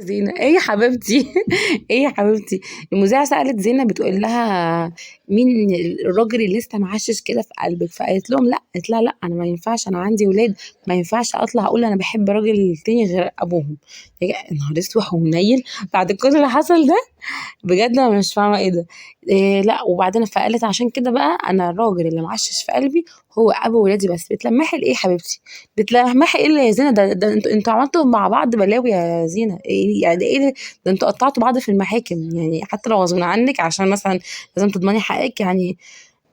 زينة، ايه يا حبيبتي؟ ايه يا حبيبتي؟ المذيعة سألت زينة بتقول لها مين الراجل اللي لسه معشش كده في قلبك؟ فقالت لهم لا، قالت لها لا، انا ما ينفعش، انا عندي ولاد، ما ينفعش اطلع اقول انا بحب راجل تاني غير ابوهم. يا نهار اسود ومنيل بعد كل اللي حصل ده، بجد انا مش فاهمه ايه ده. إيه لا وبعدين فقالت عشان كده بقى انا الراجل اللي معشش في قلبي هو ابو ولادي بس. بتلمحي لايه يا حبيبتي؟ بتلمحي ايه يا زينة؟ ده انتوا عملتوا مع بعض بلاوي يا زينة. ايه يعني ده؟ ايه ده؟ ده انتوا قطعتوا بعض في المحاكم، يعني حتى لو غصب عنك عشان مثلا لازم تضمني حقك. يعني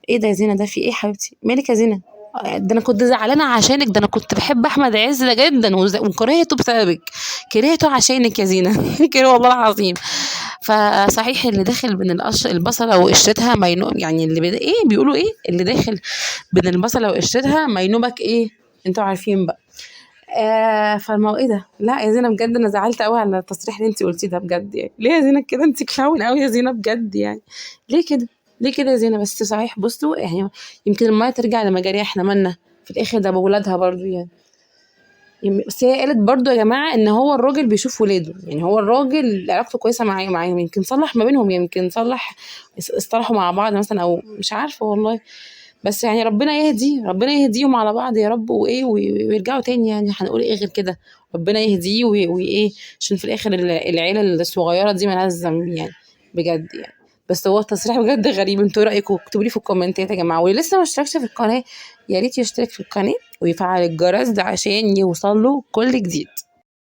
ايه ده يا زينة؟ ده في ايه يا حبيبتي؟ مالك يا زينة؟ ده انا كنت زعلانة عشانك، ده انا كنت بحب احمد عز ده جدا وكرهته بسببك، كرهته عشانك يا زينة. كده والله العظيم. فصحيح اللي داخل بين البصله وقشرتها ما ينو-، يعني اللي ايه بيقولوا ايه؟ اللي داخل بين البصله وقشرتها ما ينوبك ايه؟ انتوا عارفين بقى. فالموضوع ايه ده؟ لا يا زينة بجد انا زعلت قوي على التصريح اللي انت قلتيه ده بجد. يعني ليه يا زينة كده؟ انت clown قوي يا زينة بجد، يعني ليه كده؟ ليه كده يا زينة؟ بس صحيح بصوا، يعني يمكن المية ترجع لمجاريها، احنا مالنا في الاخر، ده بولادها برضو يعني. بس هي قالت برضو يا جماعة ان هو الراجل بيشوف ولاده، يعني هو الراجل علاقته كويسة معاهم، يمكن صلح ما بينهم، يمكن اصطلحوا مع بعض مثلا، او مش عارفه والله. بس يعني ربنا يهدي، ربنا يهديهم على بعض يا رب، وايه ويرجعوا تاني. يعني هنقول ايه غير كده؟ ربنا يهديه وايه، عشان في الاخر العيلة الصغيرة دي مالهاش ذنب يعني بجد يعني. بس هو التصريح بجد غريب. انتوا رايكم؟ اكتبوا لي في الكومنتات يا جماعة. واللي لسه ما اشتركش في القناة يا ريت يشترك في القناة ويفعل الجرس ده عشان يوصل له كل جديد.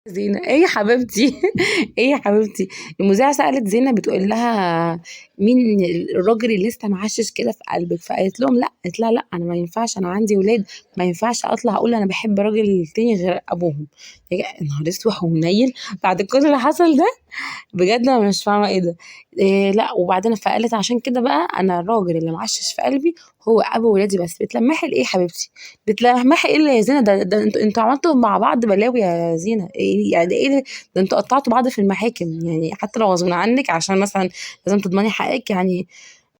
زينة، ايه يا حبيبتي؟ ايه يا حبيبتي؟ المذيعة سألت زينة بتقول لها مين الراجل اللي لسه معشش كده في قلبك؟ فقالت لهم لا، قالت لها لا، انا ما ينفعش، انا عندي ولاد، ما ينفعش اطلع اقول انا بحب راجل تاني غير ابوهم. يا نهار اسود ومنيل بعد كل اللي حصل ده، بجد انا مش فاهمه ايه ده. إيه لا وبعدين فقالت عشان كده بقى انا الراجل اللي معشش في قلبي هو ابو ولادي بس. بتلمحي لايه يا حبيبتي؟ بتلمحي ايه يا زينة؟ ده انتوا عملتوا مع بعض بلاوي يا زينة. ايه يعني ده؟ ايه ده؟ ده انتوا قطعتوا بعض في المحاكم، يعني حتى لو غصب عنك عشان مثلا لازم تضمني حقك. يعني